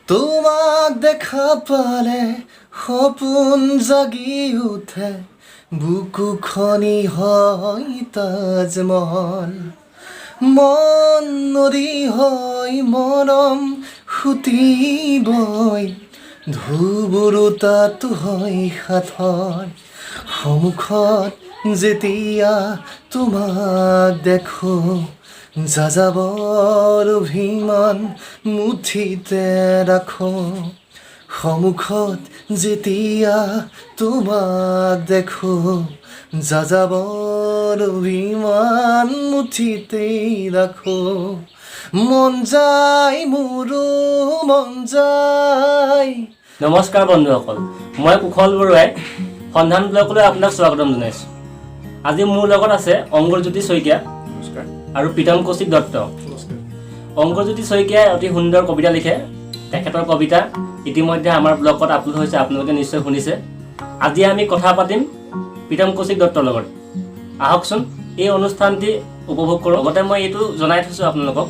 তোমাক দেখা পালে সপোন জাগি উঠে, বুকুখনি হয় তাজমহল। মন নদী হয়, মৰম সুঁতি বয়, ঢৌবোৰো তাতো হয় সাঁথৰ। সন্মুখত যেতিয়া তোমাক দেখো, যাযাবৰ অভিমান মুঠিতে ৰাখো। সন্মুখত যেতিয়া তোমাক দেখো, যাযাবৰ অভিমান মুঠিতেই ৰাখো। মন যায়, মোৰো মন যায়। নমস্কাৰ বন্ধুসকল, মই কুশল বৰুৱাই সন্ধান ব্লগলৈ আপোনাক স্বাগতম জনাইছোঁ। আজি মোৰ লগত আছে অংকুৰজ্যোতি শইকীয়া। নমস্কাৰ। আৰু প্ৰীতম কৌশিক দত্ত। নমস্কাৰ। অংকুৰজ্যোতি শইকীয়াই অতি সুন্দৰ কবিতা লিখে। তেখেতৰ কবিতা ইতিমধ্যে আমাৰ ব্লগত আপলোড হৈছে, আপোনালোকে নিশ্চয় শুনিছে। আজি আমি কথা পাতিম প্ৰীতম কৌশিক দত্তৰ লগত। আহকচোন, এই অনুষ্ঠানটি উপভোগ কৰোঁ। লগতে মই এইটো জনাই থৈছোঁ আপোনালোকক,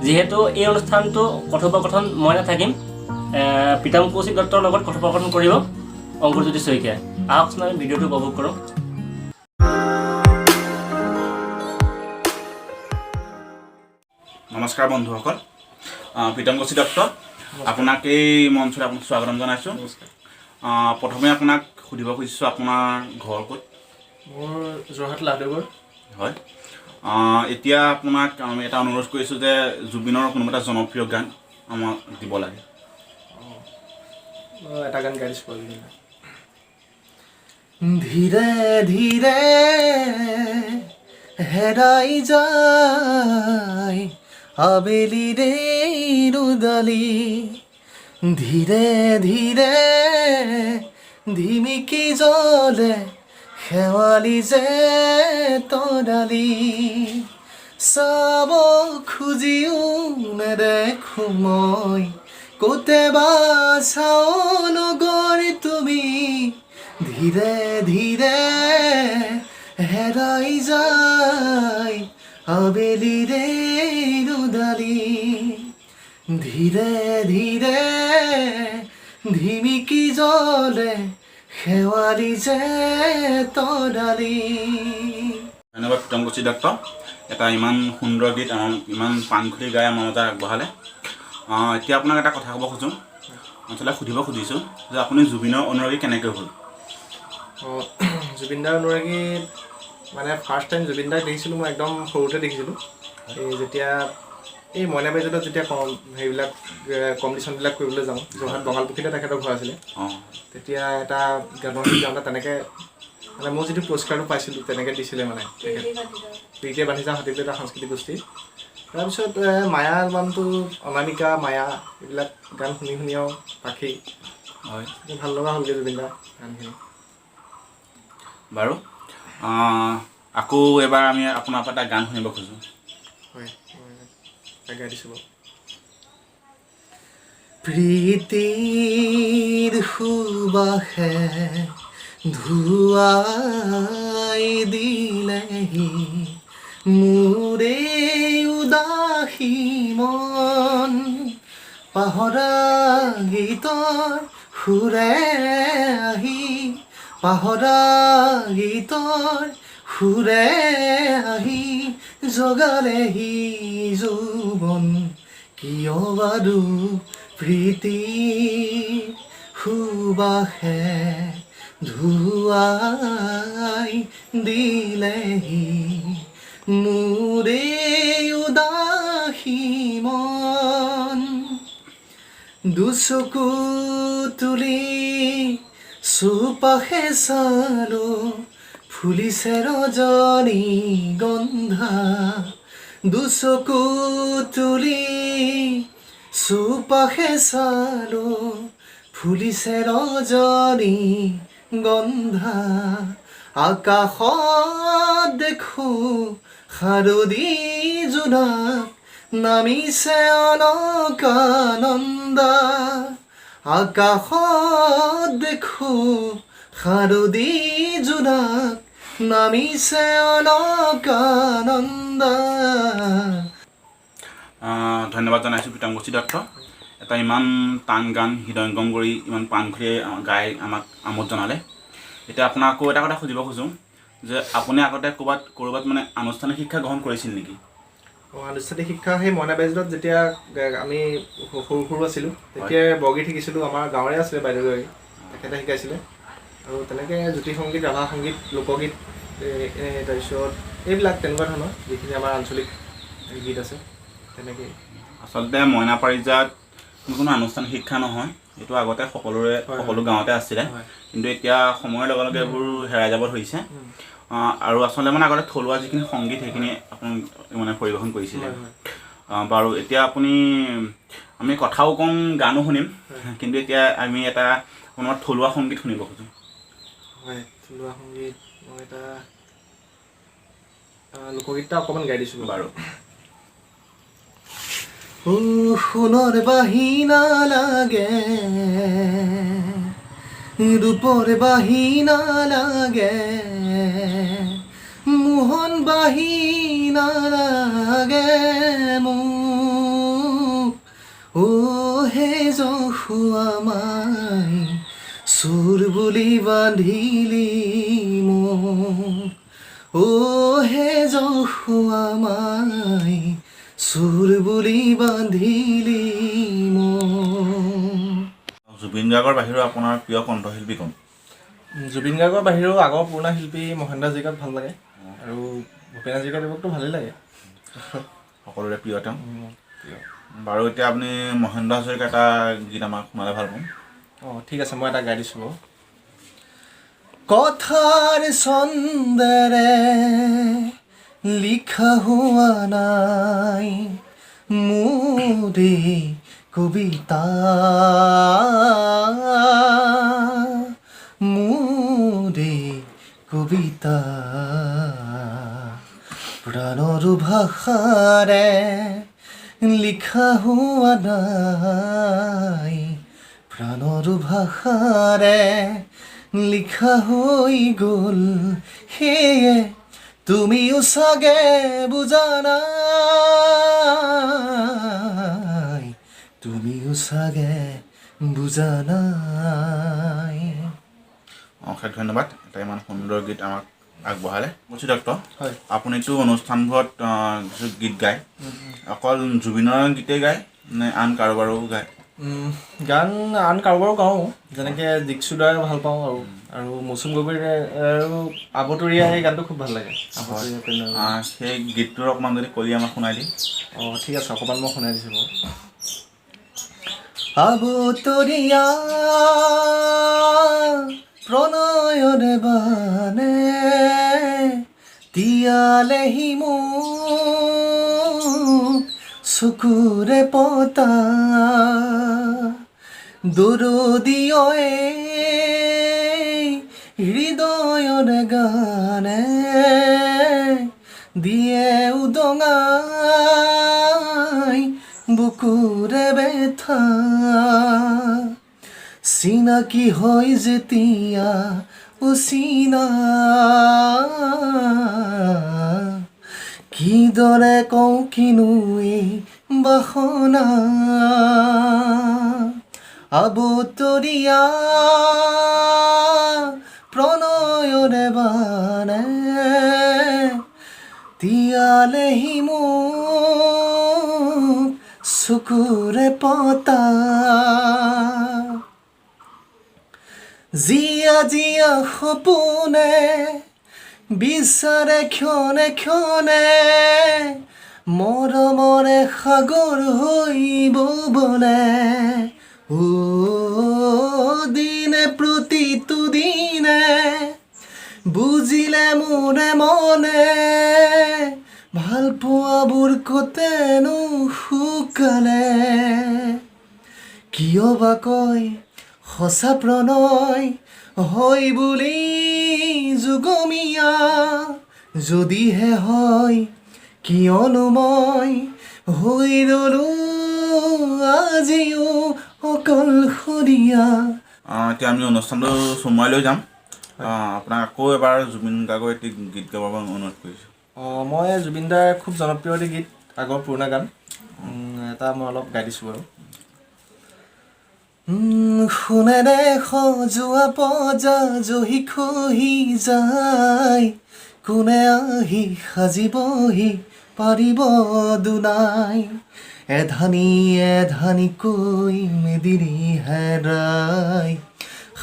যিহেতু এই অনুষ্ঠানটো কথোপকথন মই নাথাকিম, প্ৰীতম কৌশিক দত্তৰ লগত কথোপকথন কৰিব অংকুৰজ্যোতি শইকীয়াই। আহকচোন, আমি ভিডিঅ'টো উপভোগ কৰোঁ। নমস্কাৰ বন্ধুসকল, প্ৰীতম কৌশিক দত্ত, আপোনাক এই মঞ্চত আপোনাক স্বাগতম জনাইছোঁ। নমস্কাৰ। প্ৰথমে আপোনাক সুধিব খুজিছোঁ, আপোনাৰ ঘৰ ক'ত? মোৰ যোৰহাট লাহদৈগড়। হয়, এতিয়া আপোনাক আমি এটা অনুৰোধ কৰিছোঁ যে জুবিনৰ কোনোবা এটা জনপ্ৰিয় গান আমাক দিব লাগে। মই এটা গান গাই দিছোঁ বাৰু জুবিনদাৰ। ধীৰে ধীৰে হেৰাই যায় আবেলিৰে ৰ'দালি, ধীৰে ধীৰে ধিমিকি জ্বলে শেৱালি যে তৰালি। চাব খুজিও নেদেখো মই, ক'তেবা চাওঁ নগৰ তুমি। ধীৰে ধীৰে হেৰাই যায় আবেলিৰে ৰ'দালি, ধীৰে ধীৰে ধিমিকি জ্বলে শেৱালি যে তৰালি। ধন্যবাদ প্ৰীতম কৌশিক দত্ত, এটা ইমান সুন্দৰ গীত আমাক ইমান প্ৰাণ খুলি গাই আমাৰ মাজত আগবঢ়ালে। এতিয়া আপোনাক এটা কথা ক'ব খোজোঁ, আচলতে সুধিব খুজিছোঁ যে আপুনি জুবিনৰ অনুৰাগী কেনেকৈ হ'ল? অঁ, জুবিনদাৰ অনুৰাগী মানে ফাৰ্ষ্ট টাইম জুবিনদাক দেখিছিলোঁ মই একদম সৰুতে দেখিছিলোঁ। এই যেতিয়া এই মইনা পাৰিজাতত যেতিয়া কম হেৰিবিলাক কম্পিটিশ্যনবিলাক কৰিবলৈ যাওঁ, যোৰহাট বঙালপুখুৰীতে তেখেতৰ ঘৰ আছিলে। তেতিয়া এটা গানৰ হেৰিত যাওঁতে তেনেকৈ মানে মই যিটো পুৰস্কাৰটো পাইছিলোঁ, তেনেকৈ দিছিলে মানে তেখেত প্ৰীতিয়ে বান্ধি যাওঁ হাতী বুলি এটা সাংস্কৃতিক গোষ্ঠী। তাৰপিছত মায়া এলবামটো, অনামিকা, মায়া, এইবিলাক গান শুনি শুনি আৰু পাখি ভাল লগা হ'লগৈ জুবিনদাৰ গানখিনি। বাৰু, আকৌ এবাৰ আমি আপোনাৰ পৰা এটা গান শুনিব খোজোঁ। হয়, মই এটা গাই দিছোঁ বাৰু। প্ৰীতিৰ সুবাসে ধুৱাই দিলেহি মোৰে উদাসী মন। পাহৰা গীতৰ সুৰে আহি, পাহৰা গীতৰ সুৰে আহি জগালেহি যৌৱন। কিয় বাৰু প্ৰীতি সুবাসে ধুৱাই দিলেহি মোৰে উদাসী মন। দুচকু তুলি চৌপাশে চালো, ফুলিছে ৰজনী গন্ধা। দুচকু তুলি চৌপাশে চালো, ফুলিছে ৰজনী গন্ধা। আকাশত দেখো শাৰদী জোনাক নামিছে অলকানন্দা। আকাশত দেখো শাৰদী জোনাক নামিছে অলকানন্দা। ধন্যবাদ জনাইছোঁ প্ৰীতম কৌশিক দত্ত। এটা ইমান টান গান হৃদয়ংগম কৰি ইমান প্ৰাণ খুলি গাই আমাক আমোদ জনালে। এতিয়া আপোনাক আকৌ এটা কথা সুধিব খোজোঁ যে আপুনি আগতে ক'ৰবাত ক'ৰবাত মানে আনুষ্ঠানিক শিক্ষা গ্ৰহণ কৰিছিল নেকি? অঁ, আনুষ্ঠানিক শিক্ষা সেই মইনা পাৰিজাতত যেতিয়া আমি সৰু সৰু আছিলোঁ তেতিয়া বৰগীত শিকিছিলোঁ। আমাৰ গাঁৱৰে আছিলে বাইদেউগৰাকী, তেখেতে শিকাইছিলে। আৰু তেনেকৈ জ্যোতি সংগীত, ৰাভা সংগীত, লোকগীত, তাৰপিছত এইবিলাক তেনেকুৱা ধৰণৰ যিখিনি আমাৰ আঞ্চলিক গীত আছে তেনেকেই। আচলতে মইনা পাৰিজাত কোনো আনুষ্ঠানিক শিক্ষা নহয়, এইটো আগতে সকলোৰে সকলো গাঁৱতে আছিলে, কিন্তু এতিয়া সময়ৰ লগে লগে এইবোৰ হেৰাই যাব ধৰিছে। আৰু আচলতে মানে আগতে থলুৱা যিখিনি সংগীত সেইখিনি আপুনি মানে পৰিৱেশন কৰিছিলে। বাৰু এতিয়া আপুনি, আমি কথাও ক'ম, গানো শুনিম, কিন্তু এতিয়া আমি এটা আপোনাৰ থলুৱা সংগীত শুনিব খোজোঁ। হয়, থলুৱা সংগীত মই এটা লোকগীত এটা অকণমান গাই দিছোঁ বাৰু। সোণৰ বাঁহী নালাগে, ৰূপৰ বাঁহী নালাগে, মোহন বাঁহী নালাগে মোক। অ' হে যশোৱা মাই, চোৰ বুলি বান্ধিলি মোক। অ' হে যশোৱা মাই, চোৰ বুলি বান্ধিলি মোক। জুবিন গাৰ্গৰ বাহিৰেও আপোনাৰ প্ৰিয় কণ্ঠশিল্পী কোন? জুবিন গাৰ্গৰ বাহিৰেও আগৰ পুৰণা শিল্পী মহেন্দ্ৰ হাজৰিকাক ভাল লাগে, আৰু ভূপেন হাজৰিকাদেৱকতো ভালেই লাগে, সকলোৰে প্ৰিয় তেওঁ। বাৰু এতিয়া আপুনি মহেন্দ্ৰ হাজৰিকাৰ এটা গীত আমাক শুনালে ভাল পাম। অঁ, ঠিক আছে, মই এটা গাই দিছোঁ বাৰু। কথাৰ ছন্দেৰে লিখা হোৱা নাই মোৰ এই কবিতা, মোৰ এই কবিতা। প্ৰাণৰ ভাষাৰে লিখা হোৱা নাই, প্ৰাণৰ ভাষাৰে লিখা হৈ গ'ল, সেয়ে তুমিও চাগে বুজা নাই, তুমিও চাগে বুজা নাই। অশেষ ধন্যবাদ, এটা ইমান সুন্দৰ গীত আমাক আগবঢ়ালে। বস্তু দত্ত, হয়, আপুনিতো অনুষ্ঠানবোৰত কিছু গীত গায়, অকল জুবিনৰ গীতেই গায় নে আন কাৰোবাৰো গায়? গান আন কাৰোবাৰো গাওঁ, যেনেকৈ দীক্ষু দাৰ ভাল পাওঁ, আৰু আৰু মৌচুম গগৈৰ আৰু আবতৰীয়া এই গানটো খুব ভাল লাগে। আবতৰীয়া প্ৰেমৰ। সেই গীতটোৰ অকণমান যদি কলি আমাক শুনাই দিয়ে। অঁ, ঠিক আছে, অকণমান মই শুনাই দিছোঁ বাৰু। আবতৰীয়া প্ৰণয়ৰে বানে তিয়ালেহি মোক চকুৰে পতা, দৰদীয় হৃদয়ৰে গানে দিয়ে উদঙাই বুকুৰে বেথা। চিনাকি হয় যেতিয়া অচিনা, কিদৰে কওঁ কিনো এই বাসনা। আবতৰীয়া প্ৰণয়ৰে বানে তিয়ালেহি মোক চকুৰে পতা। জীয়া জীয়া সপোনে বিচাৰে ক্ষণে ক্ষণে মৰমৰে সাগৰ হৈ ববনে। অ দিনে প্ৰতিটো দিনে বুজিলে মোৰে মনে, ভাল পোৱাবোৰ ক'তেনো শুকালে। কিয় বা কয় সঁচা প্ৰণয় হয় বুলি যুগমীয়া, যদিহে হয় কিয়নো মই হৈ ৰলো আজিও অকলশৰীয়া। এতিয়া আমি অনুষ্ঠানটো চমুৱাই লৈ যাম। আপোনাক আকৌ এবাৰ জুবিন গাৰ্গৰ এটি গীত গাবৰ বাবে অনুৰোধ কৰিছোঁ। অঁ, মই জুবিন দাৰ খুব জনপ্ৰিয় এটি গীত, আগৰ পুৰণা গান এটা মই অলপ গাই দিছোঁ বাৰু। সোণেৰে সজোৱা পজা জহি খহি যায়, কোনে আহি সাজিবহি পাৰিব দুনাই। এধানি এধানিকৈ মেদিনী হেৰাই,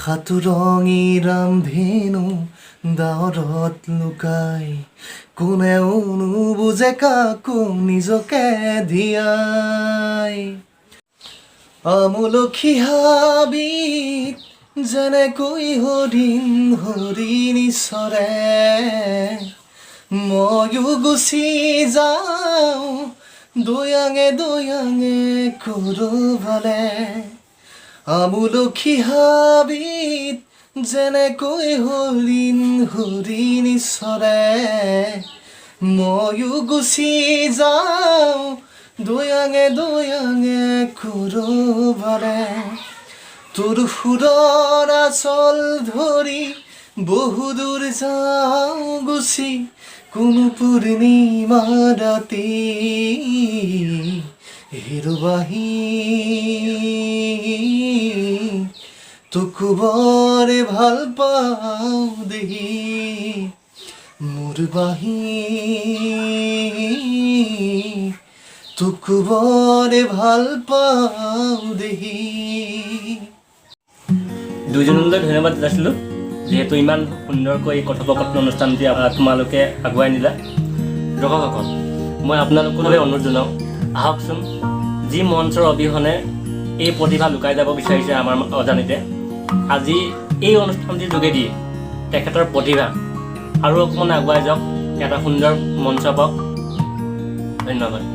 সাতোৰঙী ৰামধেনু ডাৱৰত লুকাই, কোনেও নুবুজে কাকো নিজকে ধিয়াই। আমলখি হাবিত যেনেকৈ হৰিণ হৰিণী চৰে, ময়ো গুচি যাওঁ দৈয়াঙে দৈয়াঙে কৰবালে। আমলখি হাবিত যেনেকৈ হৰিণ হৰিণী চৰে, ময়ো গুচি যাওঁ দৈয়াঙে দৈয়াঙে কৰবালে। তোৰ সুৰৰ আচল ধৰি বহুদূৰ যাওঁ গুচি, কোনো পূৰ্ণিমা ৰাতি হেৰুবাহী, তোক বৰে ভাল পাওঁ দেহি, মোৰ বাঁহী, তোক বৰে ভাল পাওঁ দেহি। দুয়োজনলৈ ধন্যবাদ যাচিলোঁ, যিহেতু ইমান সুন্দৰকৈ এই কথোপকথন অনুষ্ঠানটি তোমালোকে আগুৱাই নিলা। দৰ্শকসকল, মই আপোনালোকলৈ অনুৰোধ জনাওঁ, আহকচোন, যি মঞ্চৰ অবিহনে এই প্ৰতিভা লুকাই যাব বিচাৰিছে আমাৰ অজানিতে, আজি এই অনুষ্ঠানটিৰ যোগেদি তেখেতৰ প্ৰতিভা আৰু অকণমান আগুৱাই যাওক, এটা সুন্দৰ মঞ্চ পাওক। ধন্যবাদ।